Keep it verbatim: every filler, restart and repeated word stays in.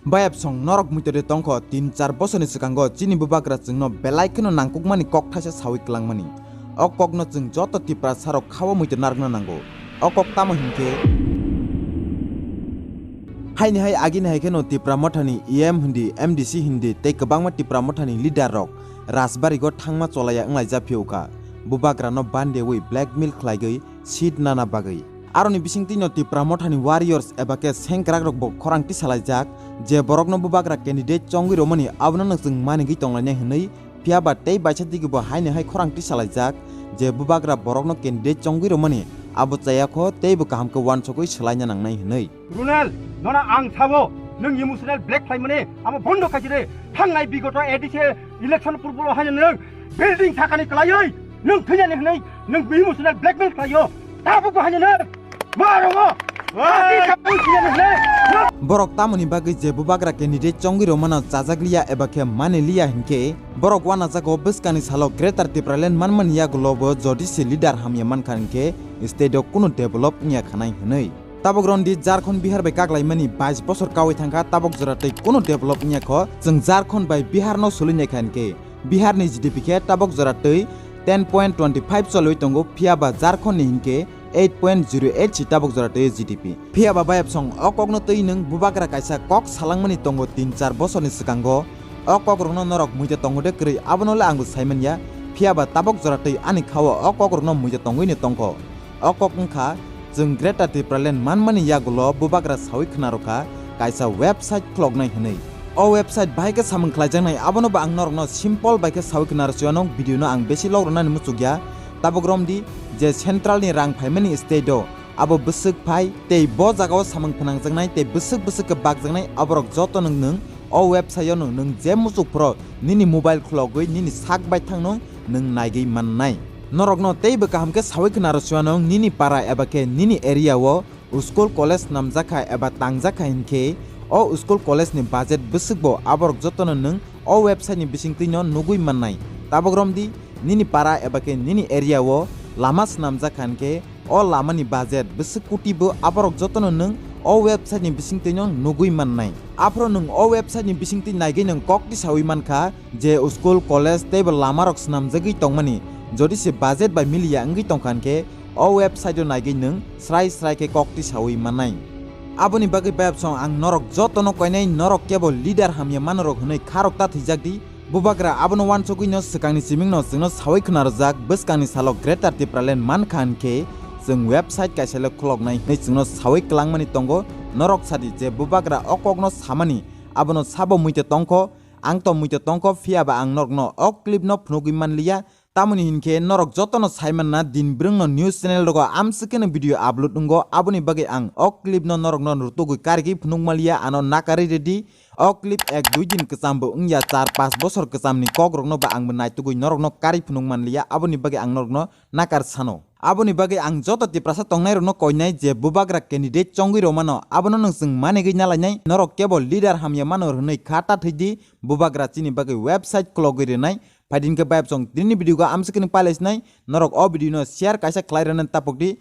Bayapsong norok muitor de tongkho, tin char bosorni swkango chini bubagra chwngno belai kheno nangkukmani kok thaisa sawi klangmani. O kokno chwng joto Tiprasarok khao muitor narwkna nango. O kok tamo hinkhe, haini hai agini hai kheno Tipra Mothani E M hindi, M D C hindi tei kwbangma Tipra Mothani leader rok Rajbarigo thangma cholaiya wnglaijak phiyokha. Bubagrano bandewi blackmail khlaigwi seat nana bagwi. Aroni bisingtwino Tipra Mothani warriors eba khe sengkrakrokbo khorang tisalaijak, je borokno bubagra candidate chongwi romani abono nwng chwng manigwi tonglainai hwnwi, phiyaba tei baisa digibo haini hai khorang tisalaijak, je bubagra borokno candidate chongwi romani abo chayakho teibo kaham khe uansukwi swlaina nangnai hwnwi. Runal, nono ang sabo, nwng emotional black khlaimani amo bondo khaiside. Thangnai bigoto A D C election purbo haino nwng building sakani kwlaiwi nwng thwinani hwnwi nwng emotional blackmail khlaio. Tabukbo haino nwng marogo. Borok tamoni bagwi je bubagra candidate chongwi romano chajakliya eba khe maniliya hinkhe, borok wanajago bwskangni salo Greater Tipraland manmani yagulobo jodi se leader hamya mankha hinkhe state o kunu develop wngya khanai hwnwi. Tabok rwndi Jharkhand Bihar bai kaklaimani bais bosor kawi thangkha, tabok jora tei kunu develop wngya kho. Chwng Jharkhand bai Bihar no sului naikha hinkhe Bihar ni G D P khe tabok jora tei ten point twenty five choliwi tongo, phiyaba Jharkhand ni hinkhe eight point zero eight si tabok jora tei G D P. Phiyaba bayapsong o kokno twi nwng bubagra kaisa kok salangmani tongo tin char bosorni swkango. O kokrokno norok muita tongo de kwrwi abono le angbo saimanya, phiyaba tabok jora tei ani khao o kokrokno muita tongwini tongkho. O kok wngkha, chwng Greater Tipraland manmani yagulo bubagra sawi khwnarokha kaisa website khuloknai hwnwi. O website bahai khe samung khlaijaknai, abono bo ang norokno simple bai khe sawi khwnaro siyanw, video no ang besi logrwnani muchukya. Tabok romdi je central ni rang phaimani state o, abo bwswk phai tei bo jagao samung phnangjaknai tei bwswk bwswk khe bakjaknai, aborok joto nwng nwng o website o nwng nwng je muchuk phuru nini mobile khulogwi nini sak baithang nwng nwng naigwi mannai. Norokno teibo kaham khe sawi khwnaro siyanw, nini para eba khe nini area o school college snamjakha eba tangjakha hinkhe o school college ni budget bwswkbo aborok jotono nwng o website ni bisingtwino nugwi mannai. Tabok romdi nini para eba khe nini area o lama snamjakha hinkhe o lamani budget bwswk kutibo aborok jotono nwng o website ni bisingtwino nugwi mannai. Aphuru nwng o website ni bisingtwi naigwi nwng kok tisawi mankha je school, college teibo lamarok snamjagwi tongmani, jodi se budget bai miliya wngwi tongkha hinkhe o website o naigwi nwng srai srai khe kok tisawi mannai. Aboni bagwi bayapsong ang norok jotono koinai, norok kebo leader hamya manorok hwnwi kharok ta thwijak di. Bubagra abono uansugwino swkangni simingno chwngno sawi khwnarwjak, bwskangni salo Greater Tipraland mankha hinkhe chwng website kaisa le khuloknai hwnwi chwngno sawi kwlangmani tongo. Norok sadi je bubagra o kokno samani abono sabo muita tongkho, ang to muita tongkho, phiyaba ang norokno o clip no phunugwi manliya. Tamoni hinkhe norok jotono saimanna din bwrwngno news channel rogo amswkeno video upload wngo, aboni bagwi ang o clip no norokno rutugwi karigwi phunuk manliya, ano nakarwi redi. O clip ek dui din kwchambo wngya, char panch bosor kwchamni kokrokno ba angbo naitugwi norokno karwi phunuk manliya, aboni bagwi ang norokno nakar sano. Aboni bagwi ang joto Tiprasa tongnairokno koinai je bubagra candidate chongwi romano, abono nwng chwng manigwi nalainai, norok kebo leader hamya mano hwnwi kha ta thwidi, bubagra chini bagwi website khulogwi rwnai. Phaidin khe bayapsong tini video go amswkeno pailaisinai, norok o video no share kaisa khlai rwnani tapokdi.